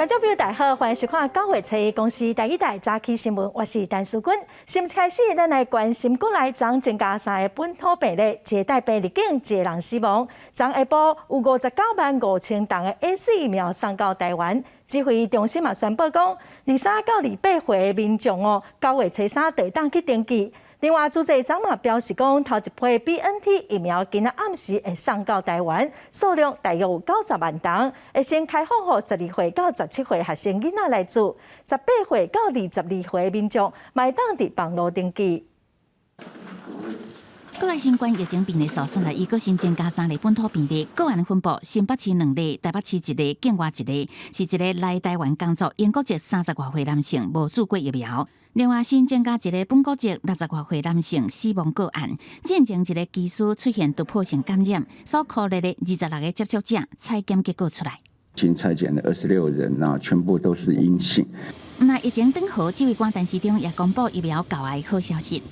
觀眾朋友大家好，歡迎收看九月初一公視台語台早起新聞，我是陳淑君。新聞開始，咱來關心國內昨增加三个本土病例，一個帶病入境，一個人死亡。昨下晡有59萬5千筒的 AZ 疫苗送到台灣，指揮中心嘛宣布講，23到28歲的民眾哦，9月初三就會當去登記。另外，主計總嘛表示講，頭一批 BNT 疫苗今仔暗時會送到台灣，數量大約有90萬筒，會先開放予12歲到17歲學生囡仔來注，18歲到22歲民眾嘛會當佇網路登記。國內新冠疫情病例數31，閣新增加三例本土病例，個案分布新北市兩例，台北市一例，境外一例，是一个來台灣工作英國籍三十外歲男性，無注過疫苗。另外新增加一个本國籍60外歲男性死亡個案，進前一个機師出現突破性感染，所可能的26个接觸者採檢結果出來。經採檢了26人，那全部都是陰性。那疫情頂好，指揮官陳時中也公布疫苗到的好消息。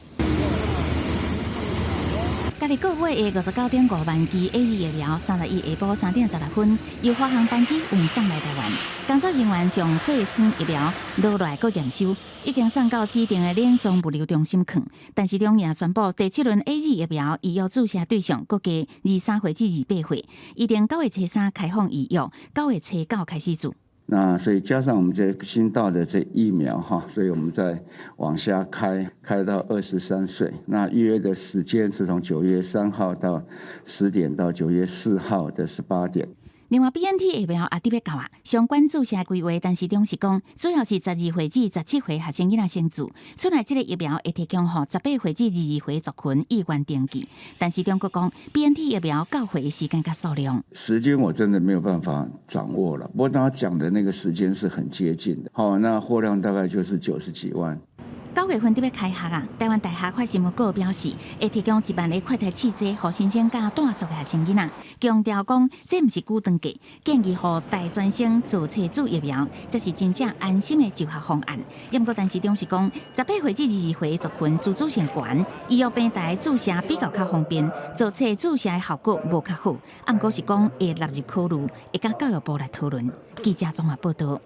今日個月的59.5萬劑 AZ 疫苗，31下晡3點16分，由華航班機運送來台灣。工作人員將貨倉疫苗攞來閣驗收，已經送到指定的冷藏物流中心囥。陳時中也宣布，第七輪 AZ 疫苗預約注射對象閣加23歲至28歲，預定9月初三開放預約，9月初九開始注。那所以加上我們這新到的這疫苗哈，所以我們再往下開，開到23歲。那預約的時間是從9月3號到10點到9月4號的18點。另外，BNT 疫苗也佇欲到啊，相關注射規劃，陳時中是講，主要是12歲至17歲學生囡仔先注，出來這个疫苗會提供予18歲至22歲族群意願登記。陳時中閣講，BNT 疫苗到貨的時間佮數量，時間我真的沒有辦法掌握了。不過他講的那個時間是很接近的。好，那貨量大概就是90幾萬。9月份佇欲開學啊！台灣大學發新聞稿表示，會提供1萬个快篩試劑，予申請佮住宿的學生囡仔。強調講，這毋是估斷計，建議予大專生早冊注疫苗，才是真正安心的就學方案。毋過，陳時中是講，18歲至22歲族群自主性懸，醫藥平台注射比較較方便，早冊注射的效果無較好。毋過是講會納入考慮，會佮教育部來討論。記者綜合報道。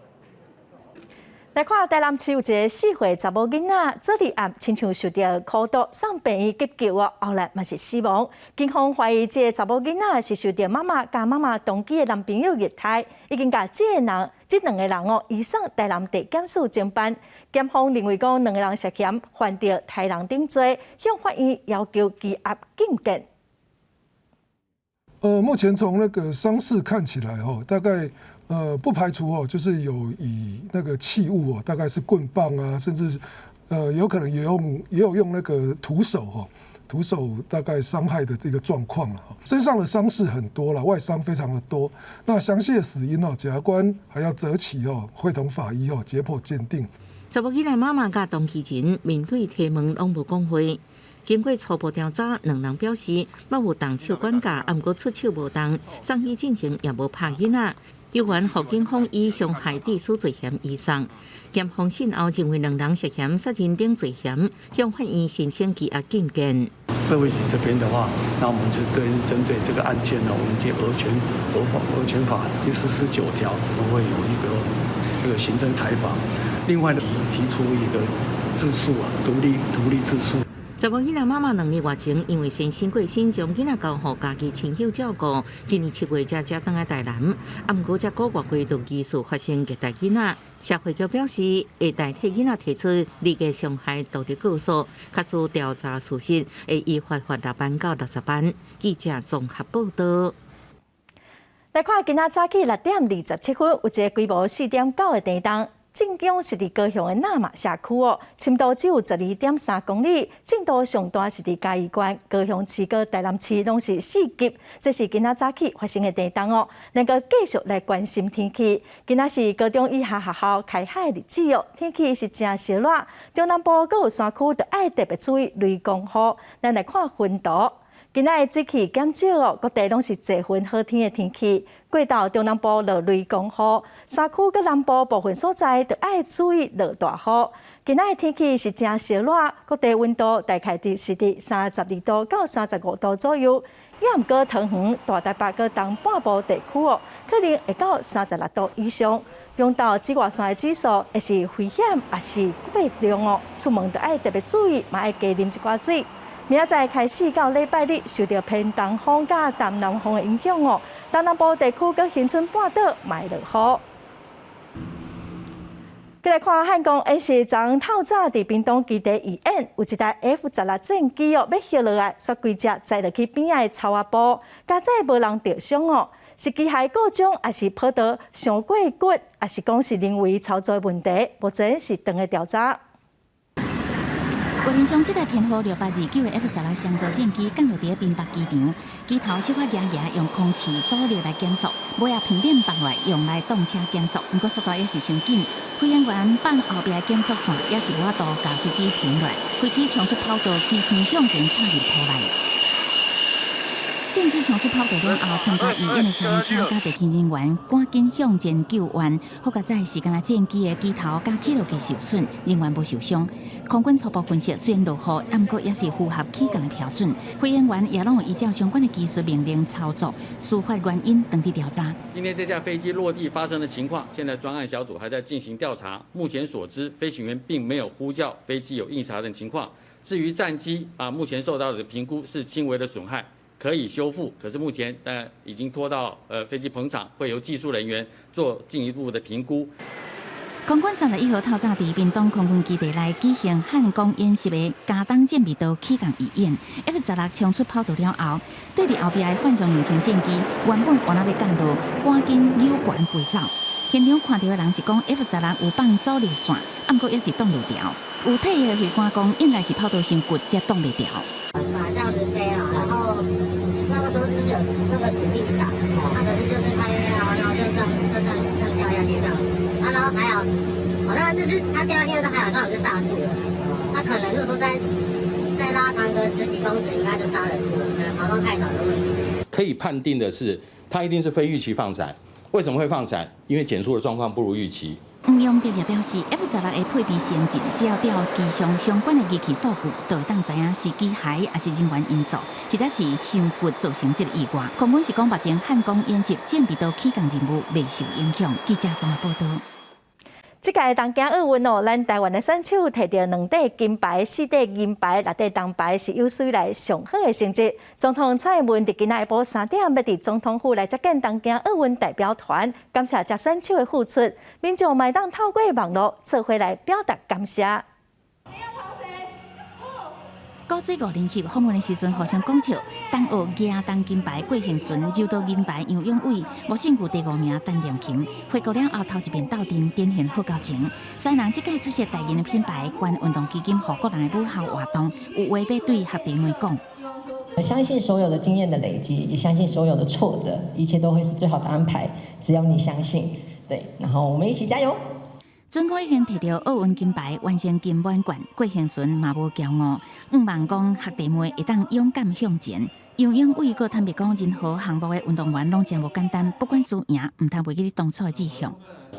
來看台南市有一个4歲查某囡仔，昨日暗親像受著苦毒，送病院急救哦，後來嘛是死亡。警方懷疑這个查某囡仔是受著媽媽佮媽媽同居的男朋友虐待，已經共這个人、這兩个人哦移送台南地檢署偵辦。檢方認為講兩个人涉嫌犯著刣人等罪，向法院要求羈押禁見。目前從那個傷勢看起來，哦，大概。不排除哦，就是有以那個器物哦，大概是棍棒啊，甚至有可能也有用那個徒手哦，徒手大概傷害的這個狀況了。身上的傷勢很多了，外傷非常的多。那詳細的死因哦，檢察官還要擇期哦，會同法醫哦解剖鑑定。查某囡仔媽媽佮同居人面對提問攏無講話。經過初步調查，兩人表示捌有動手管教，毋過出手無重，送醫進前也無拍囡仔。猶原予警方以傷害致死罪嫌移送。檢方訊後認為兩人涉嫌殺人等罪嫌，向法院申請羈押禁見。社會局這邊的話，那我們就對針對這個案件呢，我們就兒權兒法兒權法第49條，我們會有一個這個行政裁罰。另外提出一個自訴啊，獨立自訴。查某囡仔媽媽2年外前，因為先生過身，將囡仔交予家己親友照顧。今年7月才才轉來台南，毋過這個月就疑似發生虐待囡仔。社會局表示，會代替囡仔提出二級傷害道德告訴，確實調查事實，會依法罰6萬到60萬。記者綜合報道。來看今仔早起6點27分，有一个規模4.9的地動。震央是佇高雄的那瑪社區哦，深度只有12.3公里，震度上大是佇嘉義縣、高雄市、佮台南市，攏是4級。這是今仔早起發生的地動哦。咱閣繼續來關心天氣。今仔是高中以下學校開學的日子哦，天氣是誠燒熱，中南部閣有山區，著愛特別注意雷公雨。咱來看雲圖。今仔日水汽減少哦，各地攏是濟雲好天的天氣。過晝中南部落雷公雨，山區佮南部部分所在著愛注意落大雨。今仔日天氣是誠燒熱，各地溫度大概佇是佇32度到35度左右。也毋過桃園、大台北佮東半部地區哦，可能會到36度以上。中晝紫外線的指數會是危險，抑是過量哦。出門著愛特別注意，嘛愛加啉一寡水。明仔載開始到禮拜日，受著偏東風佮東南風的影響哦，東南部地區佮恆春半島嘛會落雨。過來看漢光演習昨透早佇屏東基地預演，有一台 F 十六戰機哦，欲翕落來，煞規隻栽落去邊仔的草仔埔，佳哉無人著傷哦。是機械故障，抑是跑道傷過骨，抑是講是人為操作問題？目前是當咧調查。畫面上這台編號6829的 F 十六雙座戰機降落佇屏北機場，機頭小可壓壓用空氣阻力來減速，尾仔平面放落來用來擋車減速，毋過速度也是傷緊。飛行員放後壁的減速線也是無法度共飛機停落來，飛機衝出跑道，機片向前插入土內。戰機衝出跑道了後，參加預演的消防車佮地勤人員趕緊向前救援。好佳哉是干焦戰機的機頭佮起落架受損，人員無受傷。空軍初步分析，雖然落雨，毋過也是符合起降的標準。飛行員也攏有依照相關的技術命令操作，事發原因當佇調查。今天這架飛機落地發生的情況，現在專案小組還在進行調查。目前所知，飛行員並沒有呼叫飛機有異常的情況。至於戰機啊，目前受到的評估是輕微的損害，可以修復。可是目前已經拖到飛機棚廠，會由技術人員做進一步的評估。空軍31號透早佇屏東空軍基地內舉行漢光演習的加東艦尾刀起降預演，F 十六衝出跑道了後，對佇後壁的幻象2000戰機原本還欲降落，趕緊扭懸飛走。現場看著的人是講 F 十六有放阻力線，毋過也是擋袂牢。有退役的飛官講，應該是跑道傷骨才擋袂牢。本來這樣子飛啦，然後那個時候就是有那個阻力傘，那可是就是開然後就這樣就這樣這樣掉下去這樣子，啊，然後還好，好像就是它掉下去的時候還好剛好是剎住了，它可能如果說再拉長個十幾公尺，應該就剎得住了，可能跑道太陡的問題。可以判定的是，它一定是非預期放傘。為什麼會放傘？因為減速的狀況不如預期。黃陽德也表示，F 十六的配備先進，只要調機上相關的儀器數據，就會當知影是機械抑是人員因素，或者是傷骨造成這個意外。空軍是講，目前漢光演習戰備道起降任務未受影響。記者綜合報導。這屆東京奧運哦，咱台灣的選手提著兩塊金牌、四塊銀牌、六塊銅牌，是有史以來上好的成績。總統蔡英文佇今仔下晡3點，欲佇總統府來接見東京奧運代表團，感謝這選手的付出。民眾嘛會當透過網路做伙來表達感謝。古錐五人翕訪問的時陣，互相講笑。東奧舉銅金牌郭婞淳，柔道銀牌楊勇緯，無勝負第五名陳念琴。回國了後頭一遍鬥陣，展現好交情。三人這屆出席台銀的品牌捐運動基金予國人的母校活動，有話欲對學弟妹講。我相信所有的經驗的累積，也相信所有的挫折，一切都會是最好的安排。只要你相信，對，然後我們一起加油。準確已經提著奧運金牌，完成金滿貫，郭婞淳嘛無驕傲，向望講學弟妹會當勇敢向前。楊勇緯閣坦白講，任何項目的運動員攏誠無簡單，不管輸贏，毋通袂記得當初的志向。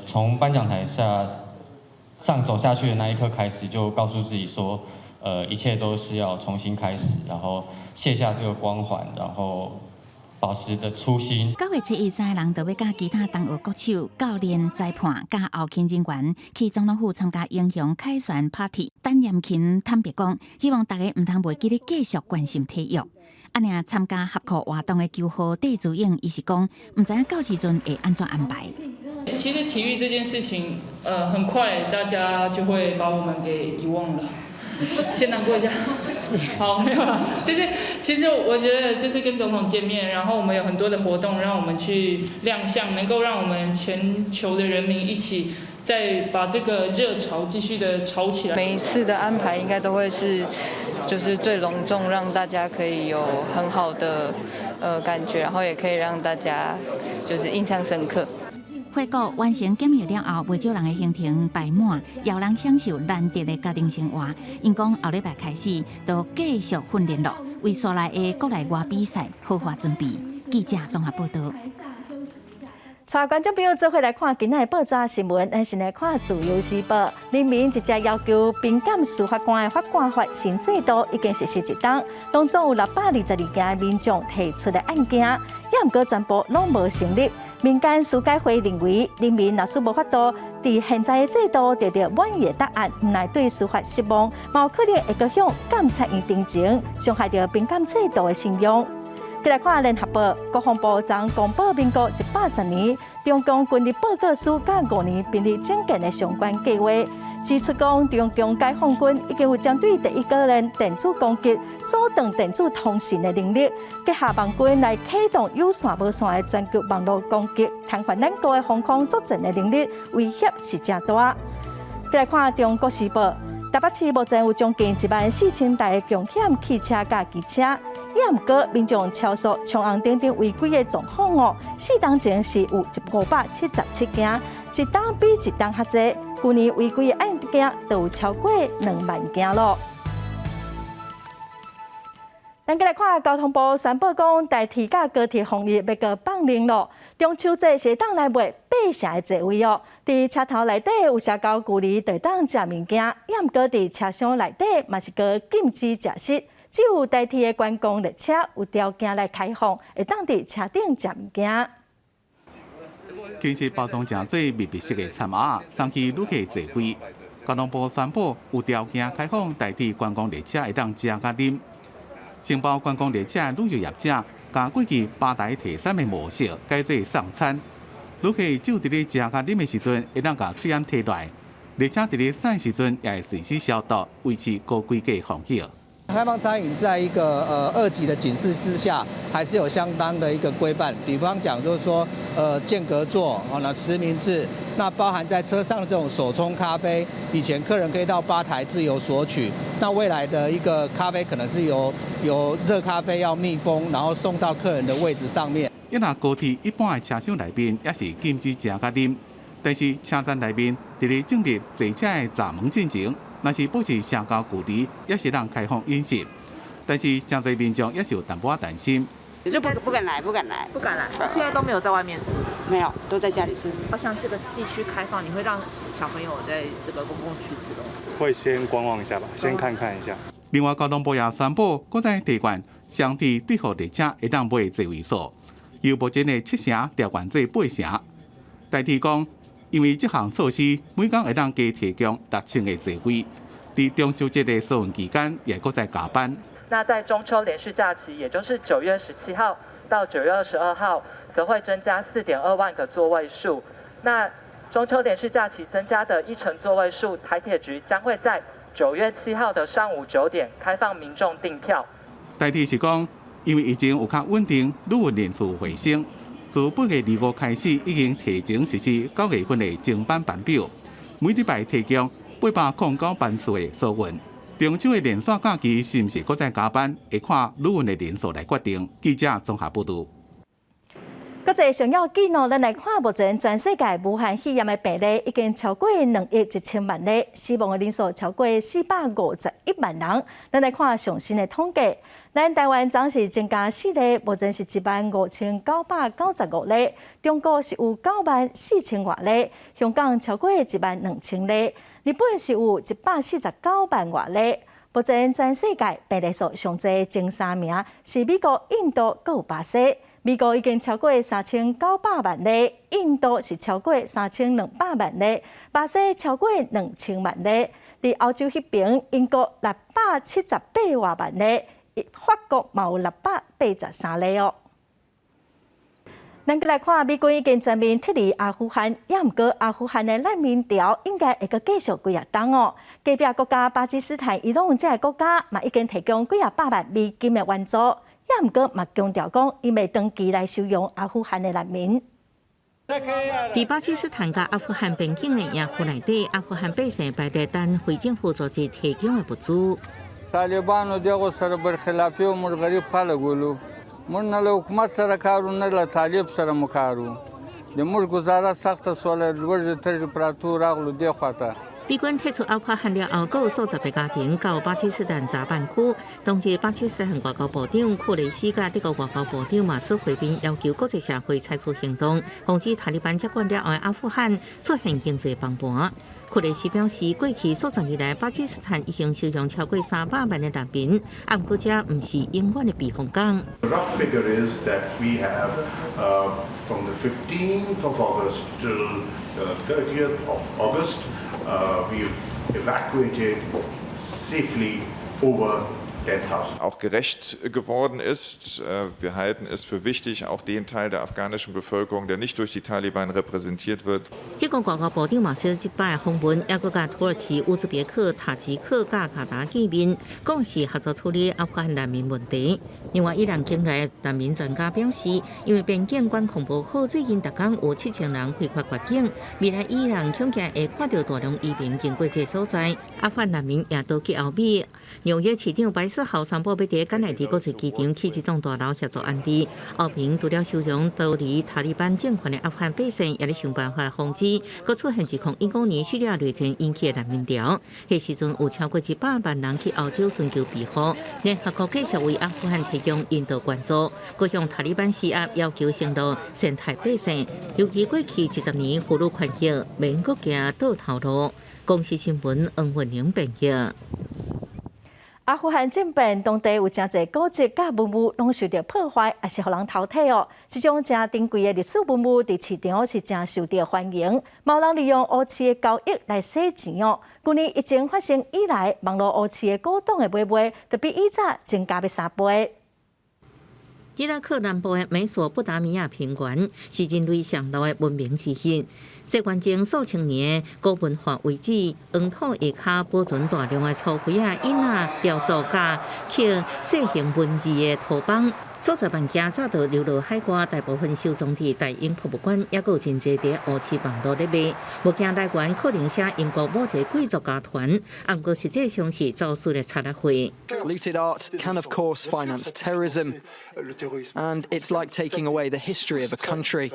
從頒獎台下上走下去的那一刻開始，就告訴自己說，一切都是要重新開始，然後卸下這個光環，然後保持著初心。9月初一，三个人就欲佮其他東奧國手、教練、裁判佮後勤人員去總統府參加英雄凱旋 party。陳念琴坦白講，希望大家毋通袂記得繼續關心體育。啊，爾參加合課活動的球後戴資穎，伊是講，毋知影到時陣會按怎安排。其實體育這件事情，很快大家就會把我們給遺忘了。先難過一下，好，沒有了。就是其實我覺得這次跟總統見面，然後我們有很多的活動，讓我們去亮相，能夠讓我們全球的人民一起再把這個熱潮繼續的炒起來。每一次的安排應該都會是，就是最隆重，讓大家可以有很好的感覺，然後也可以讓大家就是印象深刻。法國完成檢疫了後，袂少人的行程排滿，予人享受難得的家庭生活。𪜶講後禮拜開始就繼續訓練咯，為紲來的國內外比賽好好準備。記者綜合報道。帶觀眾朋友做伙來看今仔的報紙新聞，咱先來看《自由時報》。人民一直要求評鑑司法官的法官法新制度已經實施一冬，當中有622件民眾提出的案件，也毋過全部攏無成立。民間司改會認為，人民若是無法度佇現在的制度得著滿意的答案，毋但對司法失望，嘛有可能會閣向監察院陳情，傷害著評鑑制度的信用。繼來看聯合報，國防部昨公布民國110年中共軍力報告書佮5年兵力整建的相關計劃，指出講中共解放軍已經有針對第一個人電子攻擊、阻斷電子通訊的能力，結合網軍來啟動有線無線的全球網路攻擊，癱瘓咱國的防空作戰的能力，威脅是誠大。繼來看中國時報，台北市目前有將近1萬4千台共險汽車佮機車。也毋過民眾超速、衝紅燈等違規的狀況哦，4冬前是有577件，一冬比一冬較濟。舊年違規的案件都有超過2萬件囉。咱閣來看交通部宣布講，台鐵佮高鐵防疫欲閣放冗囉。中秋節是會當來買八成的座位哦。佇車頭內底有社交距離，就會當食物件，也毋過佇車廂內底嘛是閣禁止食食。只有台鐵的觀光列車有條件來開放，會當佇車頂食物件。其實包裝誠濟密閉式的餐盒，送去旅客座位。交通部宣布有條件開放台鐵觀光列車會當食佮啉。承包觀光列車的旅遊業者，共過去吧台提餐的模式改做送餐。旅客就佇咧食佮啉的時陣，會當共喙罨提來。列車佇咧駛的時陣，也會隨時消毒，維持高規格防疫。開放餐飲在一個2級的警示之下，還是有相當的一個規範。比方講，就是說，間隔座，哦，那實名制，那包含在車上的這種手沖咖啡，以前客人可以到吧台自由索取，那未來的一個咖啡可能是由熱咖啡要密封，然後送到客人的位置上面。一若高鐵一般的車廂內面也是禁止食佮啉，但是車站內面佇咧進入坐車的閘門進前，若是保持社交距離，也是通開放飲食。但是誠濟民眾也是有淡薄仔擔心，就不敢來，不敢來，不敢來。現在都沒有在外面吃，沒有，都在家裡吃。像這個地區開放，你會讓小朋友在這個公共區吃東西？會先觀望一下吧，先看看一下。另外，交通部也宣布，閣再提懸雙鐵對號列車會當買座位數，由目前的七成調懸做八成。台鐵講，因為這項措施，每工會當加提供6000個座位。佇中秋節的疏運期間，也閣再加班。那在中秋連續假期，也就是9月17號到9月22號，則會增加4.2萬個座位數。那中秋連續假期增加的一成座位數，台鐵局將會在9月7號的上午9點開放民眾訂票。台鐵是講，因為疫情有較穩定，旅運人數回升，自8月25開始已經提前實施9月份的增班班表，每禮拜提供809班次的疏運。中秋的連續假期是毋是閣再加班，會看旅運的人數來決定。記者綜合報導。國際重要記錄，咱來看目前全世界武漢肺炎的病例已經超過2億1千萬例，死亡的人數超過451萬人。咱來看上新的統計，咱台灣昨是增加四例，目前是15,995例。中國是有9萬4千外例，香港超過1萬2千例，日本是有149萬外例。目前全世界病例數上濟前三名是美國、印度、閣有巴西。美國已經超過3900萬例，印度是超過3200萬例，巴西超過2000萬例。佇歐洲彼邊，英國678外萬例，法國嘛有683例哦。咱閣來看，美軍已經全面撤離阿富汗，也毋過阿富汗的難民潮應該會閣繼續幾若冬哦。隔壁國家巴基斯坦、伊朗這个國家嘛已經提供幾仔百萬美金的援助。也毋過嘛強調講，𪜶袂長期來收容阿富汗的難民。佇巴基斯坦佮阿富汗邊境的營區內底，阿富汗百姓排隊等非政府組織提供的物資。 طالبانو دغه سره برخلافي او موږ غریب خلک ولو. موږ نه له حکومت سره کار و، نه له طالب سره مو کار و. د موږ ګزاره سخته سوله، لوږې تږي پراتو راغلو دې خواته。美軍撤出阿富汗了後，閣有數十个家庭到巴基斯坦閘辦區。當日巴基斯坦外交部長庫雷西佮德國外交部長馬斯會面，要求國際社會採取行動，防止塔利班接管了後阿富汗出現經濟崩盤。庫雷西表示，過去數十年來，巴基斯坦已經收容超過300萬的難民，啊，毋過這毋是永遠的避風港。 The rough figure is that we have from the 15th of August till the 30th of August, we've evacuated safely over 10,000. Auch gerecht geworden ist. Wir halten es für wichtig, auch den Teil der afghanischen Bevölkerung, der nicht durch die Taliban repräsentiert wird. 德國外交部長馬斯這擺訪問，猶閣佮土耳其、烏茲別克、塔吉克佮卡達見面，講是合作處理阿富汗難民問題。另外，伊朗境內難民專家表示，因為邊境管控無好，最近逐工有7000人非法越境。未來伊朗恐驚會看到大量移民經過這所在。阿富汗難民也逃去歐美。紐約市長白思豪宣布，欲佇甘迺迪國際機場起一棟大樓協助安置。歐盟除了收容逃離塔利班政權的阿富汗百姓，也咧想辦法防止閣出現2015年敘利亞內戰引起的難民潮。彼時陣有超過100萬人去歐洲尋求庇護。聯合國繼續為阿富汗提供人道援助，閣向塔利班施壓，要求承諾善待百姓。尤其過去20年婦女權益免閣行倒頭路。公視新聞黃文玲編譯。阿富汗政變，當地有誠濟古蹟佮文物攏受著破壞，抑是予人偷提哦。這種誠珍貴的歷史文物，佇市場是誠受著歡迎。嘛有人利用烏市的交易來洗錢哦。去年疫情發生以來，網路烏市的古董的買賣，就比以前增加欲3倍。伊拉克南部的美索不達米亞平原是人類上老的文明之一。西元前數千年的古文化遺址，黃土下跤保存大量的粗灰仔、印仔、雕塑佮刻細行文字的土邦。數十萬件早就流落海外，大部分收藏佇大英博物館，猶閣有真濟佇烏市網路咧賣。物件來源可能寫英國某一個貴族家團，啊，毋過實際上是走私的賊仔貨。 Looted art can of course finance terrorism, and it's like taking away the history of a country.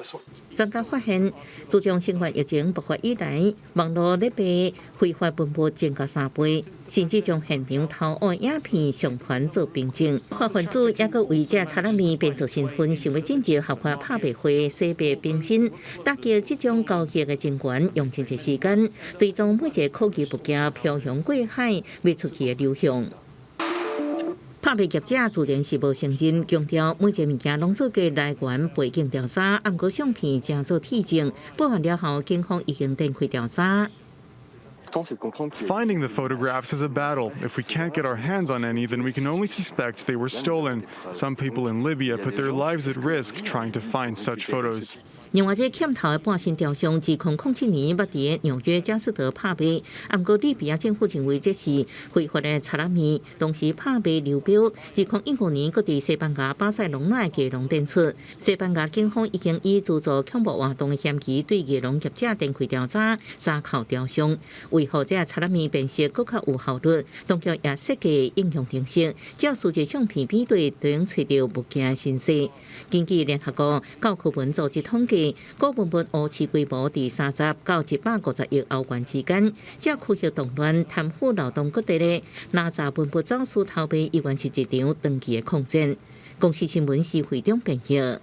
專家發現，自從新冠疫情爆發以來，網路咧賣非法文物增加3倍，甚至將現場偷挖影片上傳做憑證。不法分子猶閣為這賊仔物變做身份，想欲進入合法拍賣會洗白變身，打擊這種交易的人員用真濟時間，追蹤每一個可疑物件漂洋過海賣出去的流向。拍賣業者自然是無承認，強調每一個物件攏做過來源背景調查，毋過相片誠做鐵證。報案了後，警方已經展開調查。 Finding the photographs is a battle. If we can't get our hands on any, then we can only suspect they were stolen. Some people in Libya put their lives at risk trying to find such photos. 另外，這個欠頭的半身雕像，2007年捌佇紐約佳士得拍賣，毋過利比亞政府認為這是非法的賊仔物，當時拍賣流標。2015年，閣佇西班牙巴塞隆納的藝廊展出。西班牙警方已經以資助恐怖活動的嫌疑，對藝廊業者展開調查，查扣雕像。維護這賊仔物辨識閣較有效率，當局也設計應用程式，只要數字相片比對，就能揣著物件身世。根據聯合國教科文組織統計，古文物烏市規模佇30到150億歐元之間，這區域動亂、貪腐勞動各地咧，拿詐文物走私偷賣，依然是一場長期的抗戰。公視新聞是會長編譯。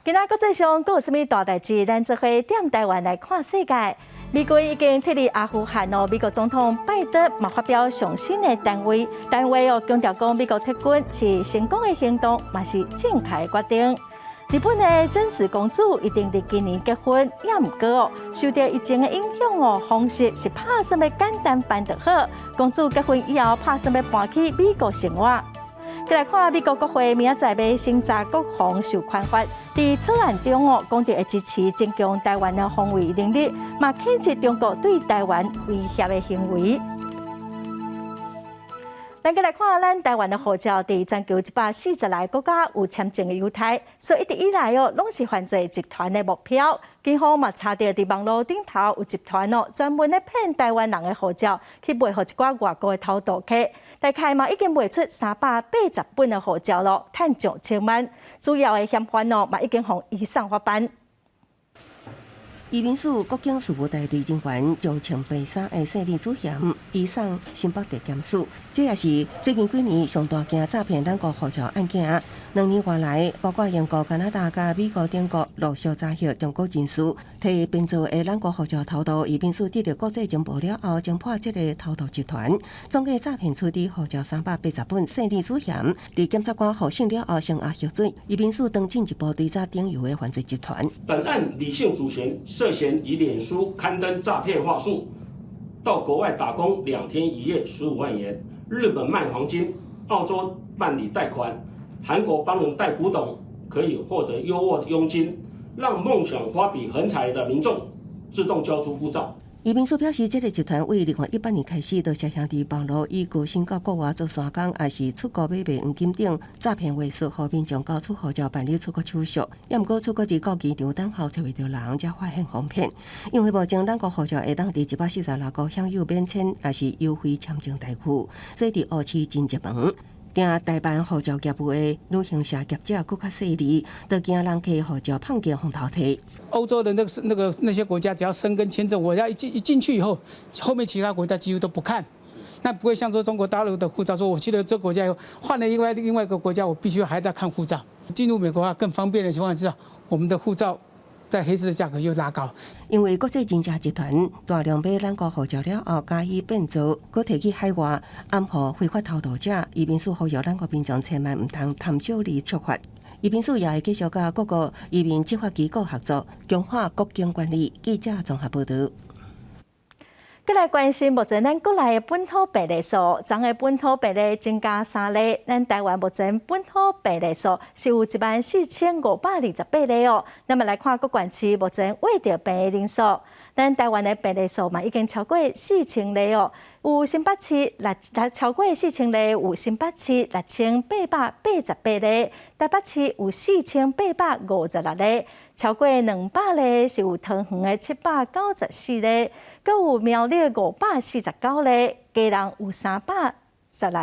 今仔國際上閣有啥物大代誌？咱做伙踮台灣來看世界。美軍已經撤離阿富汗哦，美國總統拜登嘛發表上新的談話，談話哦強調講美國撤軍是成功的行動，嘛是正確的決定。日本的真子公主預定佇今年結婚，也毋過哦，受著疫情的影響哦，方式是拍算欲簡單辦就好。公主結婚以後，拍算欲搬去美國生活。再來看美國國會明仔載欲審查國防授權法，佇草案中哦，講著會支持增強台灣的防衛能力，嘛譴責中國對台灣威脅的行為。咱閣來看咱台灣的護照，佇全球140來個國家有簽證的猶太，所以一直以來哦，攏是犯罪集團的目標。警方嘛查著佇網路頂頭有集團哦，專門咧騙台灣人的護照，去賣予一寡外國的偷渡客。大概嘛已經賣出380本的護照囉，趁上千萬。主要的嫌犯哦，嘛已經予移送法辦。移民署國境事務大隊人員將穿白衫的姓李祖賢移送新北地檢署，這也是最近幾年上大件詐騙攬國護照案件。2年外來，包括英國、加拿大佮美國等國陸續查獲中國人士提編造的攬國護照偷渡。移民署得到國際情報了後，偵破這个偷渡集團，總計詐騙取得護照380本。姓李祖賢佇檢察官予審了後，聲押核准。移民署當進一步追查頂游的犯罪集團。本案李姓祖賢涉嫌以臉書刊登詐騙話術，到國外打工2天1夜15萬元，日本賣黃金，澳洲辦理貸款，韓國幫人帶古董，可以獲得優渥的佣金，讓夢想發筆橫財的民眾自動交出護照。移民署表示，這个集團為2018年開始，就涉嫌佇網路以高薪到國外做山工，抑是出國買賣黃金等詐騙話術，予民眾交出護照辦理出國手續。也毋過出國佇到機場等候揣袂著人，才發現予騙。因為目前攬國護照會當佇146國享有免簽，抑是優惠簽證待遇，所以佇烏市真熱門。驚代辦護照業務的旅行社業者閣較細膩，就驚人客護照放予偷提。歐洲的那些國家，只要申根簽證，我要一進去以後，後面其他國家幾乎都不看。那不會像說中國大陸的護照，說我去了這個國家以後，換了另外一個國家，我必須還在看護照。進入美國話更方便的情況之下，我們的護照在黑市的價格又拉高。因為國際人蛇集團大量買攬國護照了後，加以變造，閣提去海外掩護非法偷渡者。移民署呼籲攬國民眾千萬毋通貪小利觸法。移民署也會繼續佮各國移民執法機構合作，強化國境管理。記者綜合報導。閣來關心目前咱國內的本土病例數，昨昏本土病例增加三例，咱台灣目前本土病例數是有14,528例哦。咱們來看各縣市目前確診病的人數，咱台灣的病例數嘛已經超過4000例哦。有新北市六超過4000例，有新北市6888例，台北市有4856例。超過200例是有桃園的794例，閣有苗栗549例，基隆有316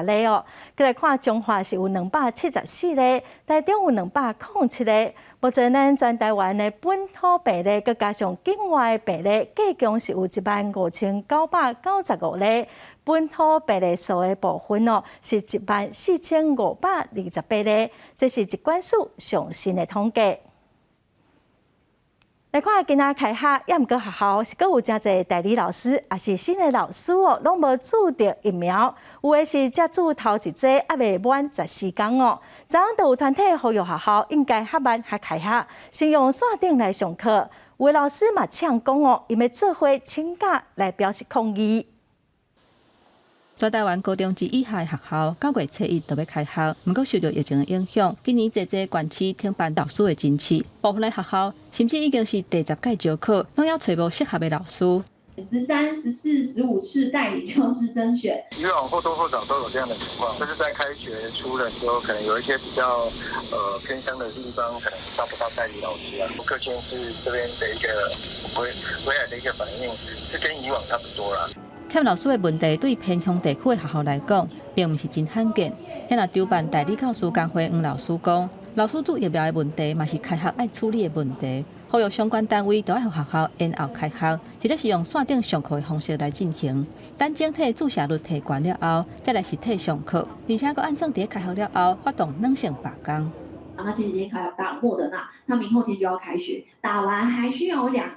例哦。閣來看彰化是有274例，台中有207例。目前咱全台灣的本土病例，閣加上境外病例，計共是有15,995例。本土病例數的部分哦，是14,528例，這是疾管署上新的統計。來看今仔開學，猶毋過學校是閣有誠濟代理老師，抑是新的老師哦，攏無注著疫苗，有的是才注頭一劑，猶未滿14工哦。昨昏就有團體呼籲學校應該較慢較開學，先用線頂來上課。有的老師嘛嗆講哦，𪜶欲做伙請假來表示抗議。全台灣高中及以下學校9月初1就欲開學，毋過受著疫情的影響，今年濟濟縣市停辦老師的甄試，部分的學校甚至已經是第10屆招考，攏猶揣無適合的老師。 13、14、15次代理教師甄選，以往或多或少都有這樣的情況，就是在開學初的時候，可能有一些比較偏鄉的地方，可能招不到代理老師啊。各縣市這邊的一個回回來的一個反應，是跟以往差不多啦。欠老師的問題對偏鄉地區的學校來講，並毋是真罕見。遐若籌辦代理教師工會黃老師講，老師注疫苗的問題，嘛是開學愛處理的問題。呼籲相關單位都愛予學校延後開學，或者是用線頂上課的方式來進行。等整體注射率提懸了後，才來實體上課。而且閣按算佇開學了後發動軟性罷工。那前幾天開打莫德納，那明後天就要開學，打完還需要兩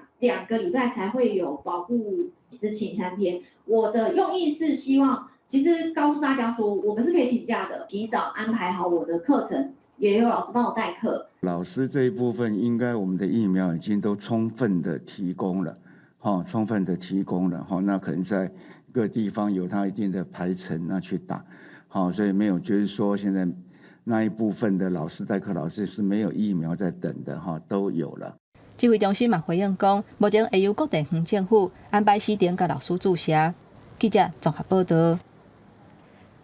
個禮拜才會有保護，只請3天。我的用意是希望，其實告訴大家說，我們是可以請假的，提早安排好我的課程，也有老師幫我代課。老師這一部分，應該我們的疫苗已經都充分的提供了，哈，充分的提供了，哈，那可能在各地方有它一定的排程，那去打，好，所以沒有就是說現在那一部分的老師代課老師是沒有疫苗在等的，哈，都有了。指揮中心嘛回應講，目前會由各地方政府安排時程共老師注射。記者綜合報道。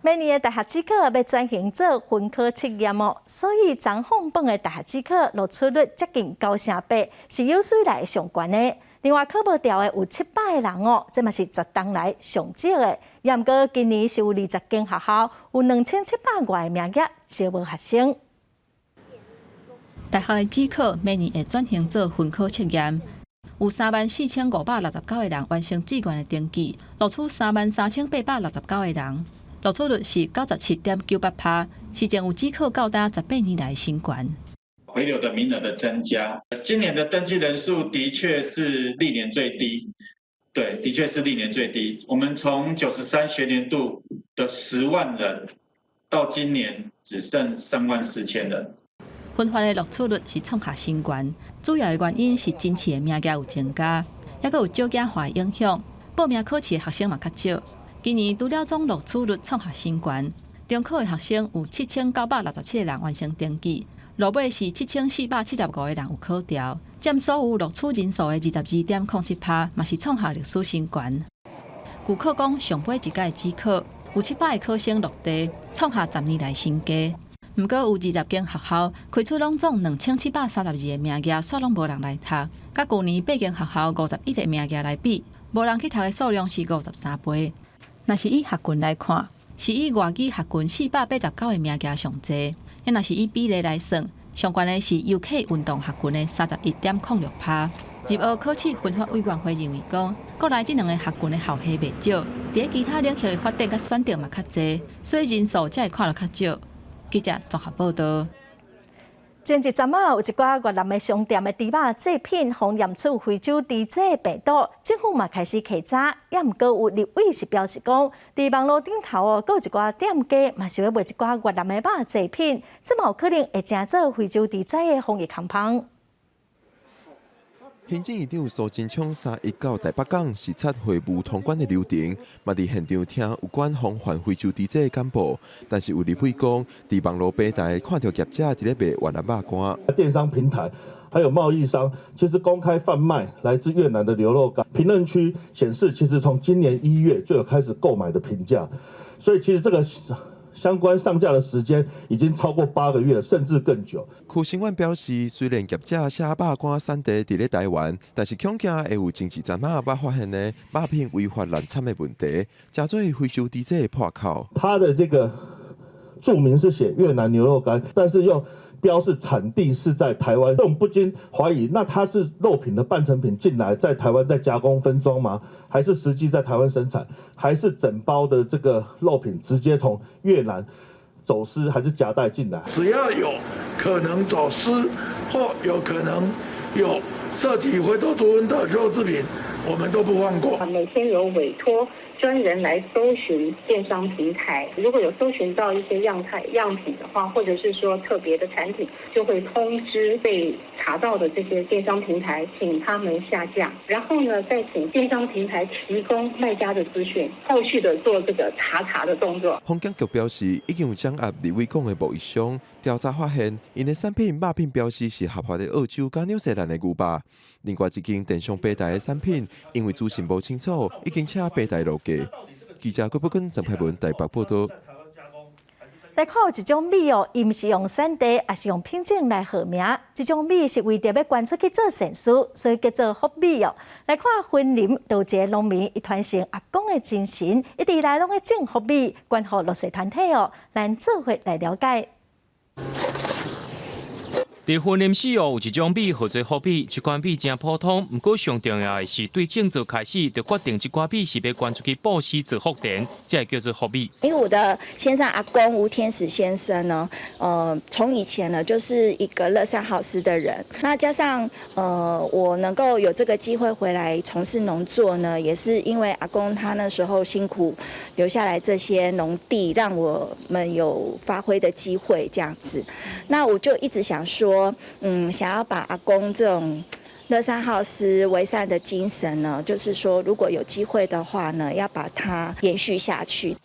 明年的大學指考欲轉型做分科測驗哦，所以昨放榜的大學指考錄取率接近98%，是有史以來上懸的。另外考無著的有700個人哦，這嘛是10冬來上少的。猶毋過今年是有20間學校有2700外個名額招無學生。大學的指考每年會轉型做分科測驗，有34,569個人完成志願的登記，錄取33,869個人，錄取率是97.98%，是前有指考到今18年來新高。回流的名額的增加，今年的登記人數的確是歷年最低，對，的確是歷年最低。我們從93學年度的10萬人，到今年只剩3萬4千人。分發的錄取率是創下新高，主要的原因是甄試的名額有增加，抑閣有少子化影響，報名考試的學生嘛較少。今年除了總錄取率創下新高，中考的學生有7967個人完成登記，落尾是7475個人有考著，佔所有錄取人數的22.07%，嘛是創下歷史新高。據考講，上尾一屆指考有700個考生落地，創下10年來新低。毋過有20間學校開出攏總2732個名額，煞攏無人來讀。佮舊年八間學校51個名額來比，無人去讀的數量是53倍。若是以學群來看，是以外語學群489個名額上濟；若是以比例來算，上懸的是遊客運動學群的31.06%。入學考試分發委員會認為講，國內這兩个學群的校系袂少，佇其他領域的發展佮選擇嘛較濟，所以人數才會看落較少。記者綜合報道。前一陣仔有一寡越南的商店的豬肉製品，予驗出非洲豬隻病毒，政府嘛開始稽查，也毋過有立委是表示講，佇網路頂頭哦，閣有一寡店家嘛是咧賣一寡越南的肉製品，這嘛有可能會成做非洲豬仔的防疫空縫。行政院長蘇貞昌319台北港視察貨物通關的流程，嘛佇現場聽有關防範非洲豬隻的簡報。但是有立委講，佇網路平台看著業者佇咧賣越南肉乾。電商平台還有貿易商，其實公開販賣來自越南的牛肉乾。評論區顯示，其實從今年1月就有開始購買的評價，所以其實這個相關上架的時間已經超過8個月，甚至更久。柯興萬表示，雖然業者寫肉乾產地佇咧台灣，但是恐驚會有前一陣仔捌發現的肉品違法濫產的問題，成做非洲豬隻的破口。它的這個註明是寫越南牛肉乾，但是又標示產地是在台灣，我們不禁懷疑，那它是肉品的半成品進來，在台灣再加工分裝嗎？還是實際在台灣生產？還是整包的這個肉品直接從越南走私還是夾帶進來？只要有可能走私或有可能有涉及非洲豬瘟的肉製品，我們都不放過。每天有委託專人來搜尋電商平台，如果有搜尋到一些樣態樣品的話，或者是說特別的產品，就會通知被查到的這些電商平台，請他們下架。然後呢，再請電商平台提供賣家的資訊，後續的做這個查查的動作。防檢局表示，已經有掌握立委講的貿易商調查發現，𪜶的產品肉品標示是合法的澳洲佮紐西蘭的牛肉。另外一間電商平台的產品，因為資訊無清楚，已經請平台落架。記者郭寶根、陳佩文台北報道。來看有一種米哦，伊毋是用產地，抑是用品種來號名。這種米是為著欲捐出去做善事，所以叫做福米哦。來看雲林就有一个農民，伊傳承阿公的精神，一直以來攏咧種福米，捐予弱勢團體哦。咱做伙來了解。佇雲林四湖有一種米號做福米，這款米誠普通。毋過上重要的是，對種植開始就決定這寡米是欲捐出去布施做福田，才會叫做福米。因為我的先生阿公吳天使先生呢，從以前呢就是一個樂善好施的人。那加上我能夠有這個機會回來從事農作呢，也是因為阿公他那時候辛苦留下來這些農地，讓我們有發揮的機會，這樣子。那我就一直想說，想要把阿公這種樂善好施為善的精神呢，就是說，如果有機會的話呢，要把它延續下去。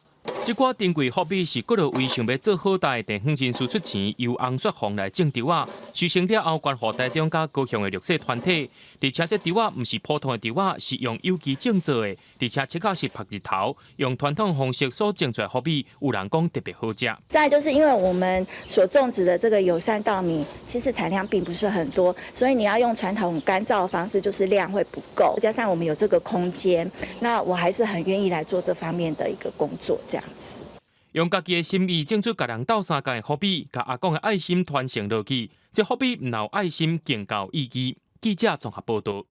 這寡珍貴福米是閣落為想欲做好代地方人士出錢，由洪雪鳳來種稻仔，收成了後捐予台中佮高雄的弱勢團體。而且這稻仔毋是普通的稻仔，是用有機種做的，而且切口是曝日頭，用傳統方式所種出來福米，有人講特別好食。再就是因為我們所種植的這個友善稻米，其實產量並不是很多，所以你要用傳統乾燥的方式，就是量會不夠。加上我們有這個空間，那我還是很願意來做這方面的一個工作，這樣子。用家己的心意種出共人鬥相共的福米，共阿公的愛心傳承落去。這福米毋但有愛心，更夠意義。記者綜合報道。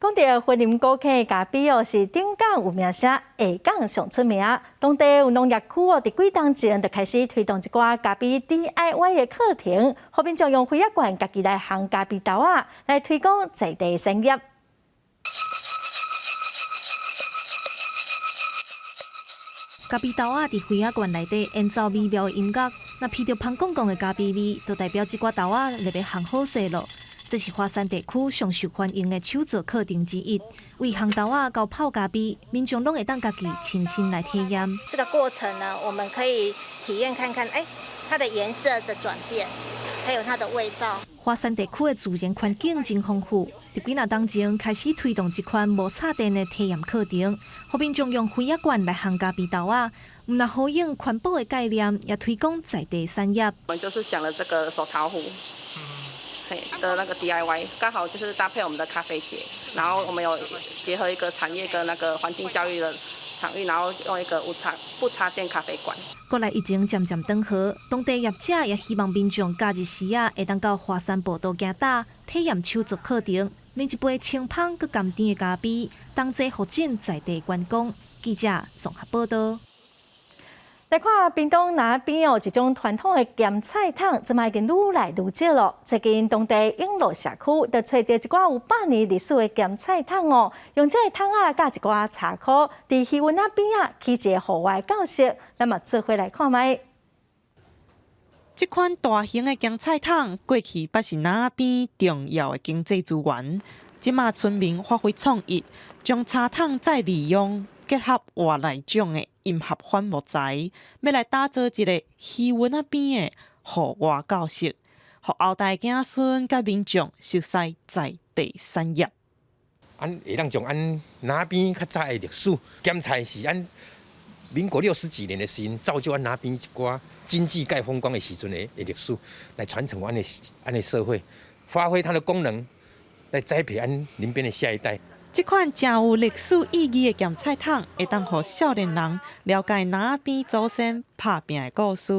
講著雲林古坑的咖啡哦，是頂港有名聲，下港上出名。當地有農業區哦，佇幾冬前就開始推動一寡咖啡 DIY 的課程，予民眾用杯仔罐家己來烘咖啡豆仔，來推廣在地產業。咖啡豆仔佇杯仔罐內底演奏美妙的音樂，若聞著芳公公的咖啡味，就代表這寡豆仔特別烘好勢囉。這是華山地區上受歡迎的手作課程之一，為烘豆仔到泡咖啡，民眾攏會當家己親身來體驗。這個過程呢，我們可以體驗看看，它的顏色的轉變，還有它的味道。華山地區的自然環境真豐富，佇幾若冬前開始推動這款無插電的體驗課程，予民眾用杯仔罐來烘咖啡豆仔，毋但呼應環保的概念，也推廣在地產業。我們就是想了這個手陶壺。的那個 DIY，剛好就是搭配我們的咖啡節，然後我們有結合一個產業跟那個環境教育的場域，然後用一個不插電咖啡館。國內疫情漸漸轉好，當地業者也希望民眾假日時啊，會當到華山步道行搭，體驗手作課程，啉一杯清芳閣甘甜的咖啡，同齊發展在地觀光。記者綜合報道。來看屏東那邊哦，一種傳統的鹹菜桶，這擺已經愈來愈少囉。最近當地永樂社區就揣著一寡有百年歷史的鹹菜桶哦，用這个桶仔佮一寡柴箍，佇魚塭仔邊仔起一個戶外教室，咱嘛做伙來看覓。這款大型的鹹菜桶，過去捌是那邊重要的經濟資源。這馬村民發揮創意，將柴桶再利用。結合外來種的陰合反木材，欲來打造一个魚塭仔邊的戶外教室，予後代子孫佮民眾熟悉在地產業。阮會當將阮那邊較早的歷史，鹹菜是阮民國六十幾年的時陣，造就阮那邊一寡經濟蓋風光的時陣的歷史，來傳承阮的社會，發揮它的功能，來栽培阮林邊的下一代。這款誠有歷史意義的鹹菜桶，會當予少年人了解那邊祖先拍拚的故事。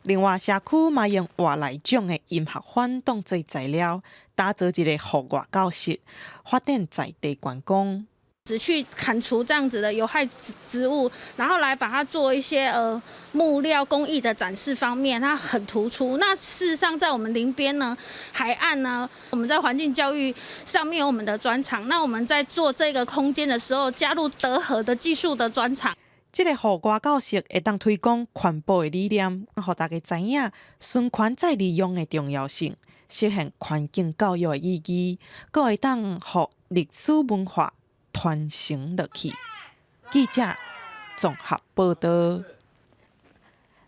另外，社區嘛用外來種的陰合番當做材料，打造一个戶外教室，發展在地觀光。只去砍除這樣子的有害植物，然後來把它做一些木料工藝的展示方面，它很突出。那事實上，在我們林邊呢，海岸呢，我們在環境教育上面有我們的專長。那我們在做這個空間的時候，加入德和的技術的專長。這个戶外教室會當推廣環保的理念，予大家知影循環再利用的重要性，實現環境教育的意義，閣會當予歷史文化傳承落去。記者綜合報道。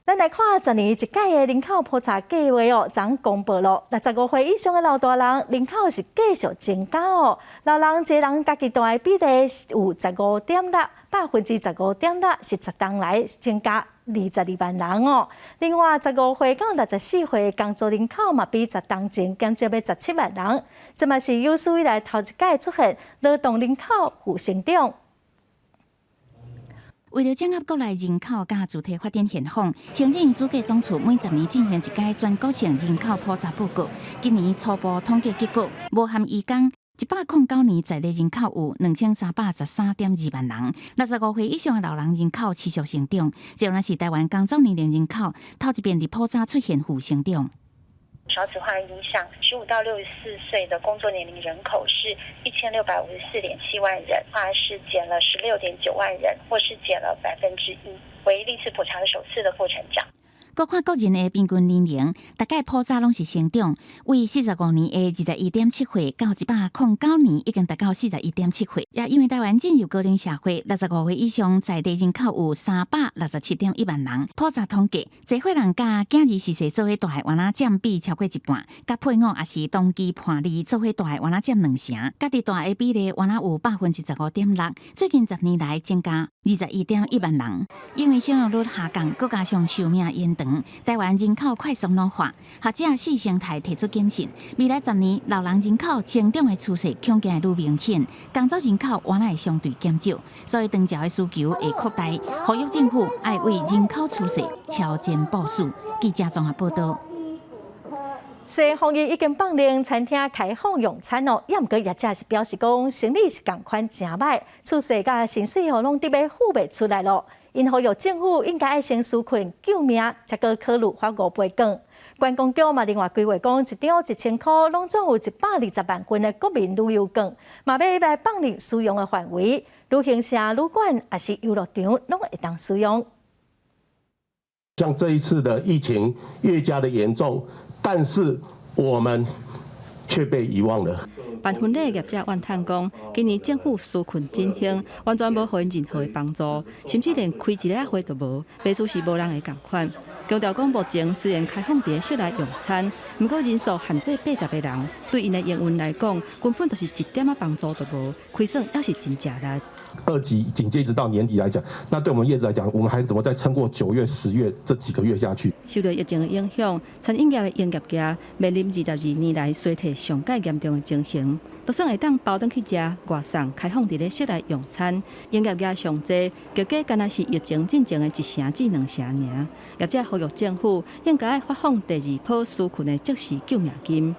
咱來看十年一屆的人口普查計畫哦，昨公布囉。65歲以上的老大人人口是繼續增加哦。老人一个人家己蹛的比例有15.6，15.6%是十冬來增加22萬人哦。另外，15歲到64歲的工作人口嘛，比十冬前減少欲17萬人。這嘛是有史以來頭一擺出現勞動人口負成長。為著掌握國內人口佮主體發展現況，行政院主計總處每十年進行一擺全國性人口普查報告。今年初步統計結果，無含移工，109年在地人口有2313.2萬人。65歲以上的老人人口持續成長，這若是台灣工作年齡人口頭一遍佇普查出現負成長。少子化影響，15到64歲的工作年齡人口是1654.7萬人，話是減了16.9萬人，或是減了1%，為歷次普查的首次的負成長。閣看個人的平均年齡，逐擺普查攏是成長，為45年的21.7歲到109年已經達到41.7歲。也因為台灣進入高齡社會，65歲以上在地人口有367.1萬人。普查統計，濟歲人佮囝兒序細做伙蹛的，原來佔比超過一半，佮配偶抑是同居伴侶做伙蹛的，原來佔兩成，家己蹛的比例原來有15.6%。最近10年來增加21.1萬人。因為生育率下降，閣加上壽命延長，台灣人口快速老化，學者四生態提出警訊：未來10年老人人口成長的趨勢恐驚會愈明顯，工作人口原來會相對減少，所以長照的需求會擴大，呼籲政府愛為人口趨勢超前部署。記者綜合報道。雖然防疫已經放令餐廳開放用餐哦，也毋過業者是表示講生意是仝款誠䆀，厝稅佮薪水予攏得欲付袂出來囉。𪜶呼籲政府應該愛先紓困救命，才閣考慮發五倍券。觀光局嘛另外規劃講，一張1000箍，攏總有120萬份的國民旅遊券，嘛欲來放寬使用的範圍，旅行社、旅館抑是遊樂場攏會當使用。像這一次的疫情越加的嚴重，但是我們卻被遺忘了。辦婚禮業者怨嘆講，今年政府紓困振興，完全無予𪜶任何的幫助，甚至連開一个會都無，袂輸是無人會仝款。強調講，目前雖然開放佇室內用餐，毋過人數限制80個人，對𪜶的營運來講，根本就是一點仔幫助都無，虧損猶是真食力。二級警戒一直到年底來講，那對我們業者來講，我們還怎麼再撐過9月、10月這幾個月下去？受到疫情的影響，餐飲業的營業額面臨22年來衰退上蓋嚴重的情形。就算會當包轉去食外送，開放佇咧室內用餐，營業額上濟，結果敢若是疫情進前的1成至2成爾。業者呼籲政府應該愛發放第二波紓困的即時救命金。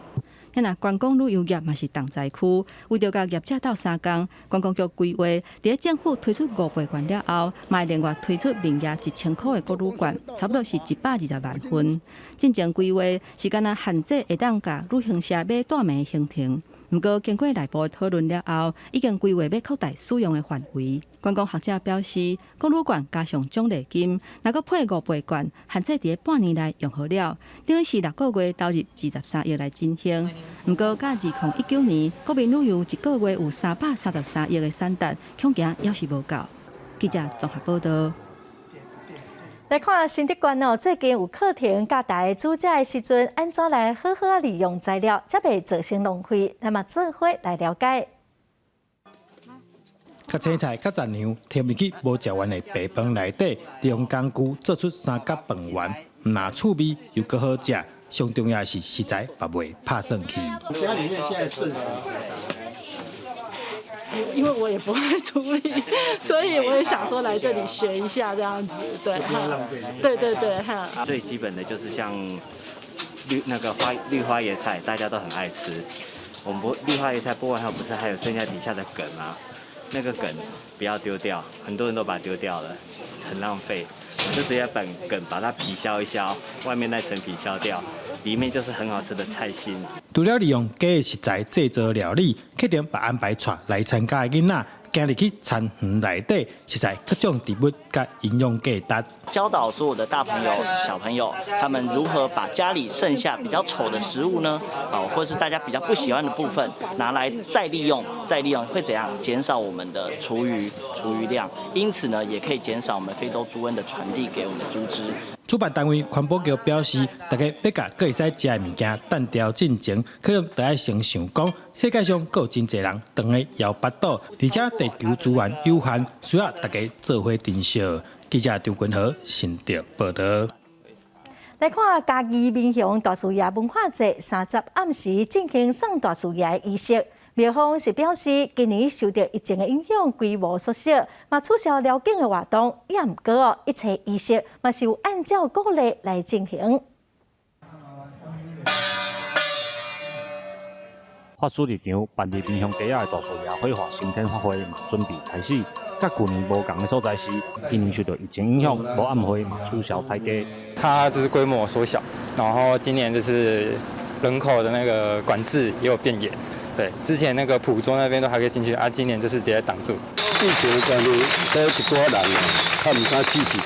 遐若觀光旅遊業嘛是重災區，為著共業者鬥相共，觀光局規劃，佇咧政府推出五倍券了後，嘛會另外推出面額1000箍的國旅券，差不多是120萬份。進前規劃是敢若限制會當共旅行社買大暝行程。毋過經過內部的討論了後，已經規劃欲擴大使用的範圍。觀光學者表示，國旅券加上獎勵金，若閣配五倍券，限制佇咧半年內用好了，等於是6個月投入23億來振興。毋過，佮2019年國民旅遊一個月有333億的產值，恐驚猶是無夠。記者綜合報導。來看新竹縣哦，最近有課程教大家煮食的時陣，按怎來好好仔利用材料，才袂造成浪費。咱嘛做伙來了解。較青菜、較雜糧，添入去無食完的白飯內底，利用工具做出三角飯圓，毋但趣味又閣好食，上重要的是食材嘛袂拍散去。家裡面現在剩食。因為我也不會處理，所以我也想說來這裡學一下這樣子，對，對對對，哈。最基本的就是像綠那個花綠花椰菜，大家都很愛吃。我們不綠花椰菜剝完後，不是還有剩下底下的梗嗎？那個梗不要丟掉，很多人都把它丟掉了，很浪費。我就直接把梗把它皮削一削，外面那層皮削掉，裡面就是很好吃的菜心。除了利用假的食材製作料理，課程嘛安排帶來參加的囡仔，行入去田園內底，食材各種植物佮營養價值。教導所有的大朋友、小朋友，他們如何把家裡剩下比較醜的食物呢？哦，或是大家比較不喜歡的部分，拿來再利用、再利用，會怎樣？減少我們的廚餘、廚餘量，因此呢，也可以減少我們非洲豬瘟的傳遞給我們豬隻。主辦單位環保局表示，大家欲共閣會使食的物件單調進前，可能著愛先想講，世界上閣有真濟人當咧枵腹肚，而且地球資源有限，需要大家做伙珍惜。記者張君豪新竹報導。來看嘉義民雄大樹爺文化節30暗時進行送大樹爺儀式。廟方是表示，今年受著疫情的影響，規模縮小，嘛取消寮境的活動，也毋過哦，一切儀式嘛是有按照古禮來進行。法師入場辦佇民雄街仔的大樹爺火化升天法會嘛準備開始。佮舊年無仝的所在是，今年受著疫情影響，無暗會嘛取消採雞。它就是規模縮小，然後今年就是人口的那個管制也有變嚴。對，之前那個埔洲那邊都還可以進去，啊，今年就是直接擋住。疫情的關係，所以一寡人啊，較毋敢出去，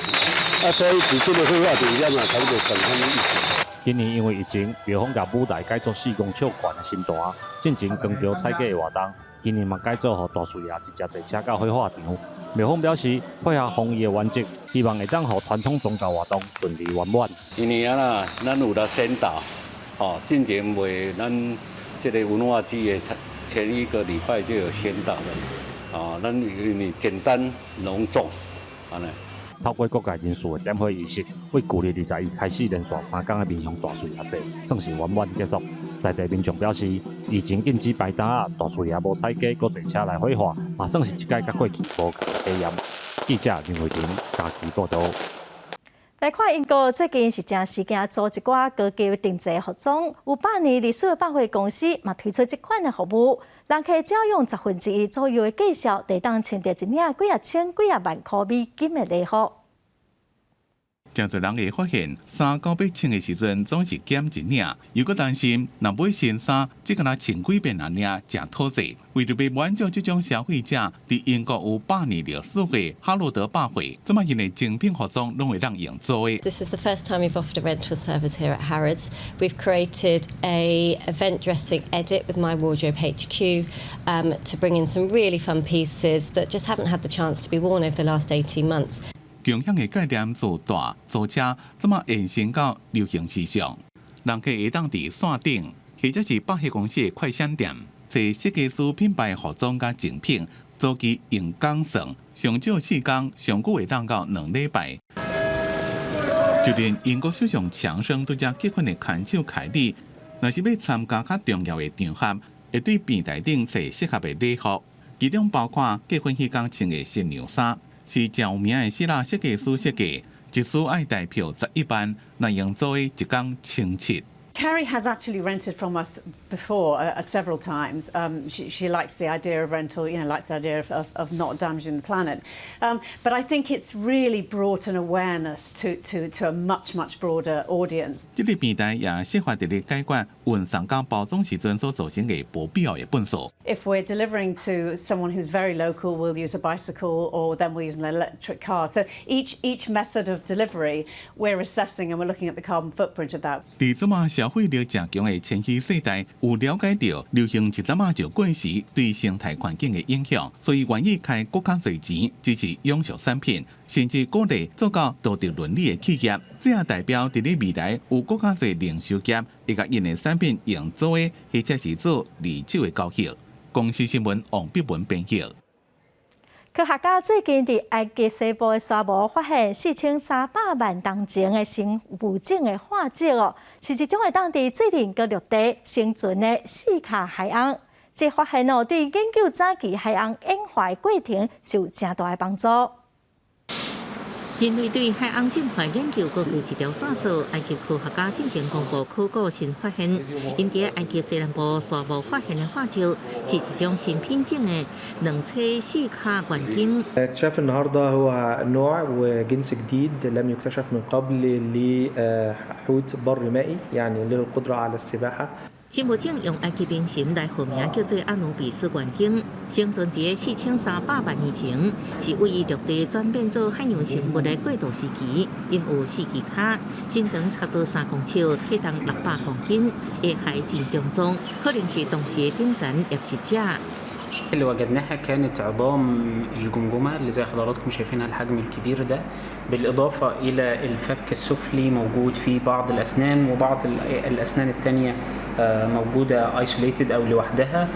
啊，所以佇這個火化場嘛，差不多防範疫情。今年因為疫情，廟方共舞台改做4公尺懸的神壇，進前扛轎採雞的活動，今年嘛改做予大樹爺直接坐車到火化場。廟方表示，配合防疫的原則，希望會當予傳統宗教活動順利圓滿。今年啊啦，咱有來宣導，吼，進前袂咱這個文化節的前一個禮拜就有宣導了，啊，咱因為簡單隆重，按呢。透過各界人士的點火儀式，為舊曆21開始連續3工的民雄大樹爺祭，算是圓滿結束。在地民眾表示，疫情禁止擺擔仔，大樹爺無採雞，閣坐車來火化，嘛算是一擺佮過去無仝的體驗。記者林慧婷嘉義報導。來看英國最近是誠時興做一寡高級定製服裝，有百年歷史的百貨公司嘛推出這款的服務，人客只要用1/10左右的價數，就當穿著一領幾仔千幾仔萬箍美金的禮服。誠濟人會發現，衫到欲穿的時陣總是減一領，又閣擔心若買新衫，只敢若穿幾遍爾爾，誠討濟。為著欲滿足這種消費者，佇英國有百年歷史的哈羅德百貨，這擺𪜶的精品服裝攏會當用租的。 This is the first time we've offered a rental service here at Harrods. We've created a event dressing edit with My Wardrobe HQ to bring in some really fun pieces that just haven't had the chance to be worn over the last 18 months. 共享的概念自大租車，這擺延伸到流行時尚。人客會當佇線頂，或者是百貨公司的快閃店，揣設計師品牌服裝佮精品，租期用工算，上少四工，上久會當到2禮拜。就連英國首相強生拄才結婚的牽手凱莉，若是欲參加較重要的場合，會對平台頂揣適合的禮服，其中包括結婚彼工穿的新娘衫。是誠有名的希臘設計師設計，一束愛台票11萬，若用租的一工1700。 Carrie has actually rented from us before several times. She likes the idea of rental, likes the idea of not damaging the planet. But I think it's really brought an awareness to a much, much broader audience. 這個平台也設法佇咧解決運送佮包裝時陣所造成的無必要的糞埽。 If we're delivering to someone who's very local, we'll use a bicycle or then we'll use an electric car. So each method of delivery, we're assessing and we're looking at the carbon footprint of that. 佇這馬消費力誠強的千禧世代，有了解著流行一陣仔就過時對生態環境的影響，所以願意開閣較濟錢支持永續產品，甚至鼓勵做到道德倫理的企業。這也代表佇咧未來有閣較濟零售業會共𪜶的產品用租的，或者是做二手的交易。公視新聞王碧文編譯。科學家最近佇埃及西部的沙漠發現4300萬冬前的生物種的化石哦，是一種會當佇水裡佮陸地生存的四跤海鰪。這發現哦，對研究早期海鰪演化的過程是有誠大的幫助。人類對海鰪進化研究過去一條線索，埃及科學家進前公布考古新發現，𪜶佇埃及西南部沙漠發現的化石，是一種新品種的兩棲四跤猿鯨。 اكتشاف النهارده هو نوع وجنس جديد لم يكتشف من قبل لحوت بر مائي يعني له القدرة على السباحة。 新物種用埃及名神來號名，叫做阿努比斯猿鯨，生存佇4300萬年前，是位於陸地轉變做海洋生物的過渡時期。𪜶有四支跤，身長差不多3公尺，體重600公斤，下頦真強壯，可能是當時的頂層獵食者。 اللي وجدناها كانت عظام الجمجمة اللي زي حضراتكم شايفينها الحجم الكبير ده، بالإضافة إلى الفك السفلي موجود فيه بعض الأسنان وبعض الأسنان التانية موجودة isolated أو لوحدها。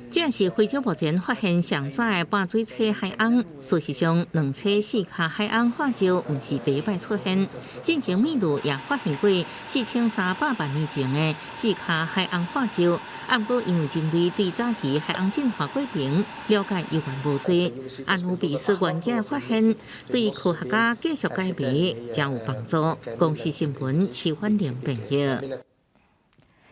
這是非洲目前發現上早的半水棲海鰪。事實上，兩棲四跤海鰪化石毋是第一擺出現，進前秘魯也發現過4300萬年前的四跤海鰪化石。啊，毋過因為人類對早期海鰪進化過程了解猶原無濟，阿努比斯猿鯨的發現對科學家繼續解謎誠有幫助。公視新聞徐婉玲編譯。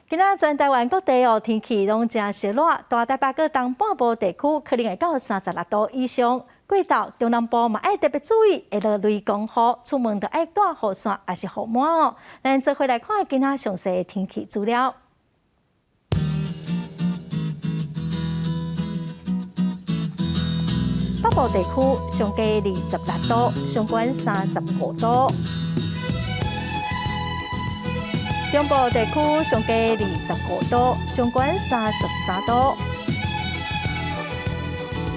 今仔全台灣各地哦，天氣攏誠燒熱，大台北閣東半部地區可能會到36度以上。過晝中南部嘛愛特別注意，會落雷公雨，出門著愛帶雨傘，抑是雨帽哦。咱做伙來看今仔詳細的天氣資料。北部地區上低26度，上懸35度。中部地區上低25度，上懸33度。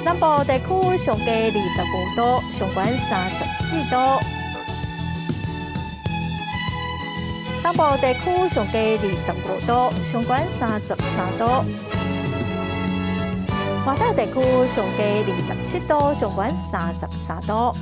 南部地區上低25度，上懸34度。東部地區上低25度，上懸33度。外島地區上低27度，上懸33度。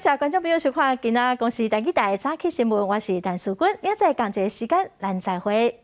謝觀眾朋友收看今仔公視台語台早起新聞，我是陳淑君，明仔載仝一个時間，咱再會。